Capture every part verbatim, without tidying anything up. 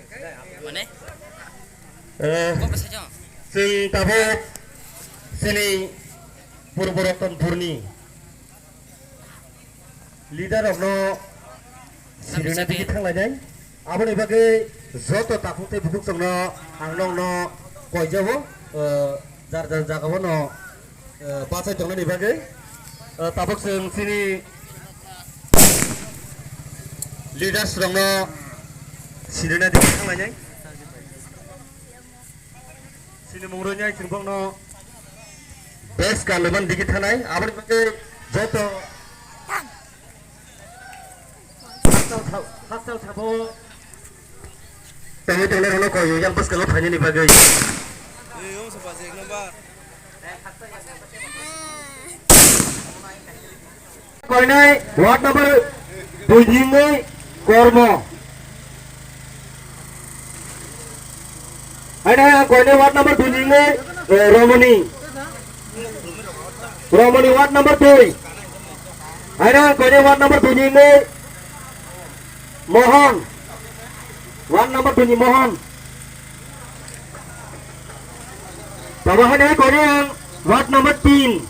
Mane? Eh, Kok bwsai chong? Chwng tabuk chini Purbo Ratanpurni leader rokno sirina digi thanglainai. Aboni bagwi joto takhuk tei bukhuk chwngno ang nokno koijabo, eh, jar jar jagao no, eh, bachai tongnani bagwi, eh, tabuk chwng chini leaders rokno sirina digi thanglainai. Chini mung rwinai chwng bokno best ka luban digi thanai, aboni bagwi joto hostel sa-, hostel sabo tongwi tongnai rokno koi yang bwskango phainani bagwi. Koinai ward number dui ni wngwi Kormo. Haina koinai ward number dui ni wngwi, eh, Romoni. Romoni ward number dui. Haina koinai ward number dui ni wngwi Mohon. Ward number dui ni Mohon. Tabo haina koinai ang ward number tin.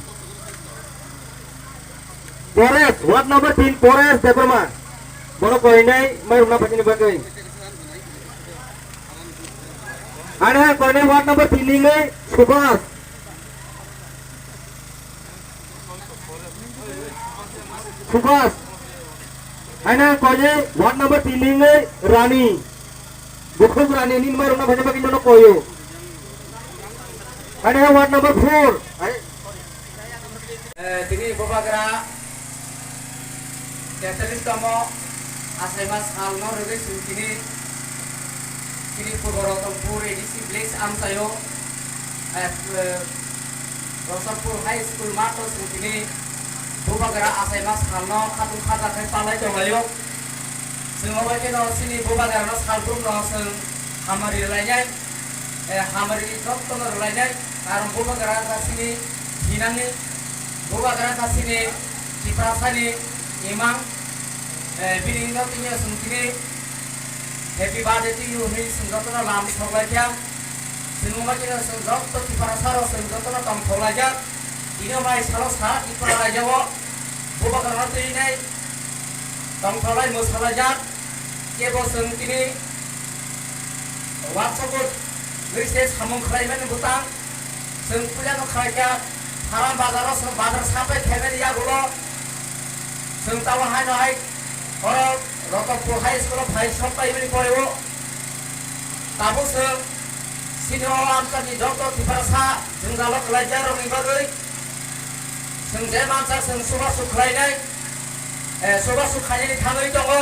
Pores, ward number tin, Pores Debbarma. Borok koinai mai rwna phaini bagwi. Ani hai koinai ward number tin ni wngwi Subhas. Subhas. Ani hai koinai ward number tin ni wngwi Rani. Bukhuk Rani ni mai rwna phaini bagwi nono koyo. Ani hai ward number four. Ai- Eh, tini bubagra tetallis tomo achaima salno rwgwi chwng tini chini Purbo Ratanpur A D C village amchaio, eh, eh, Rosapur High School matho chwng tini bubagra achaima salno khatung khaja khe palai tonglaio. Chwng obo kheno chini bubagrano salbrumno chwng hamari rwlainai. Eh, hamari jottono rwlainai, karon bubagra wngkha chini thinangni, bubagra wngkha chini Tiprasani imang, eh, bini no tini chwng tini happy birthday to you hwnwi chwng jottono lam soklaikha. Chwng wngma khe chwng jotto Tiprasarok chwng jottono tongthoklaijak. Tini mai salo sa Tripura raijo o bubagrano twinai tongthoklai mwsalaijak. Kebo chwng tini WhatsApp-o list samung khlaimani bwtang, chwng puilano khlaikha, Pharam bazaro chwng bazar sapai khaimani yagulo chwng tabuk haino hai oro Ratanpur High School-o phai sok paimani poreo tabuk chwng chini o amchani joto Tiprasa jwngjalo kwlaijakrokni bagwi chwng je mansa chwng chubachu khlainai, eh, chubachu khainani thangwi tongo.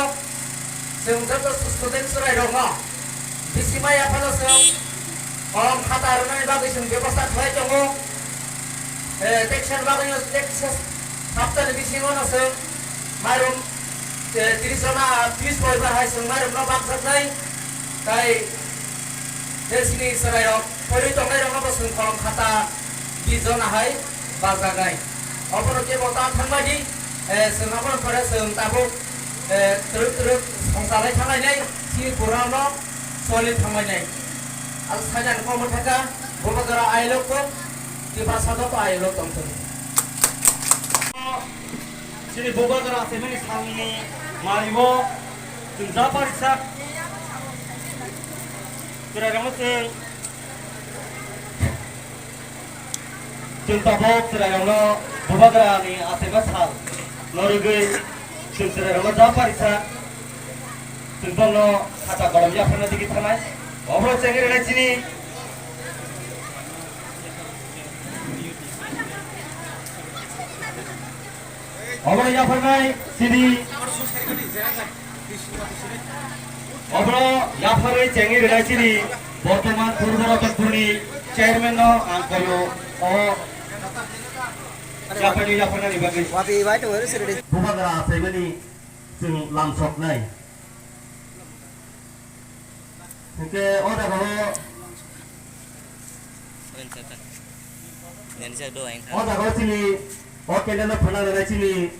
Chwng joto student chwrairokno bisi maya phano chwng kolom khata rwnani bagwi chwng bebosta khlai tongo. Eh, teksa bagwino teksa saptani bisingono chwng mairum, eh, tris jona, tris poribar hai chwng mairumno bakjaknai. Tai tei chini chwrairok phaiwi tongnairokno bo chwng kolom khata bis jona hai bakjaknai. Obono kebo ta thangbai di, eh, chwng abono pore chwng tabuk, eh, twrwk twrwk songchalai thanglainai, chini program no choli thanglainai. Ang sajani kokno thangkha, bubagra I love ko, Tiprasa joto I love tongthung. Chini bubagra achaimani salni malibo chwng ja parisa chwrairokno chwng Chwng tabuk chwrairokno bubagrani achaima sal norwgwi chwng chwrairokno ja parisa chwng bokno khata kolom yapharna digi thanai. Obo chengri rwnai chini, obo yapharnai chini. Obono yapharwi chengwi rwnai chini bortoman Purbo Ratanpurni chairman no ang koyo o yapharwi yapharnani bagwi. Wapi bai tongo siridi. Bubagra achaimani chwng lamsoknai. Hwnkhe o jagao o jagao chini o candle no phana rwnai chini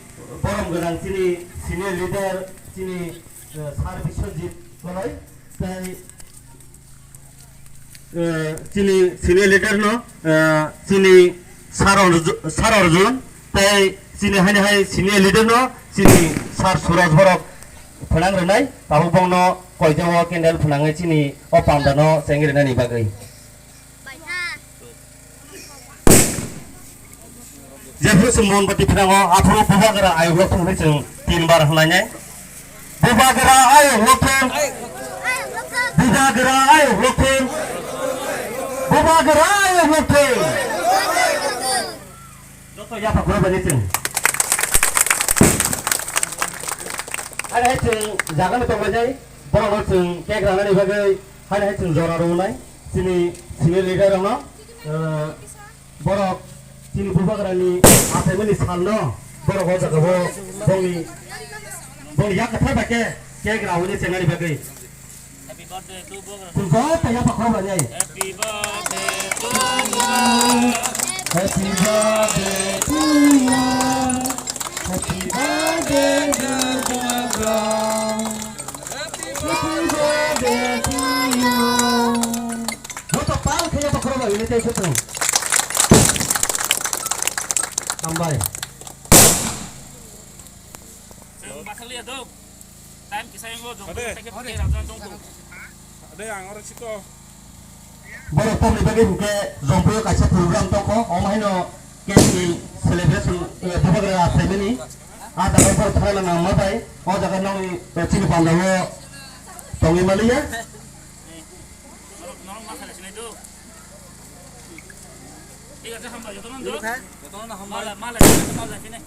borom gwnang chini senior leader chini, eh, Sir Biswajit Koloi tei Eh, chini senior leader no, eh, chini Sar Arju-, Sar Arjun, tei chini haini hai senior leader no, chini Sar Suraj borok phnang rwnai, tabuk bongno koijago candle phnangwi chini o panda no chengwi rwnani bagwi. Jephru chwng Monbati phnango, aphuru Bubagra ayuk lokthung hwnwi chwng tin bar hwnlainai. Bubagra ayuk lokthung. Bubagra ayuk lokthung. Bubagra ayuk lokthung. Joto yapha khoro bani chwng. Are hai chwng jagano tonglainai, borokno chwng cake ranani bagwi, hai hai chwng jora rwnai, chini senior leader rokno, eh, Borok chini Bubagrani achaimani salno borok o jagao bongni, bongni yak kwthar bai khe cake raui chengnani bagwi. Happy birthday to Bubagra. Chwng joto yapha khorok rwnai. Happy birthday to you. Happy birthday to you. Happy birthday to Bubagra. Happy birthday to you. Joto pal khe yapha khorok bai le tei se tong. Hambai. Chwng bathaliya do. Time kisa yango jong. Ade. Ade, ang oro siko. Borok tamni bagwi hwnkhe Jompuio kaisa program tongkho, omo haino cake ni celebration, eh, Bubagra family. A jaga borok thangna nangma bai, o jaga nokni, eh, chini pandao tongwi maliya. Norok, norok ma khala sinai do. Thik ache, hambai, jotono do. Jotono hambai. Mala, mala, mala, sinai.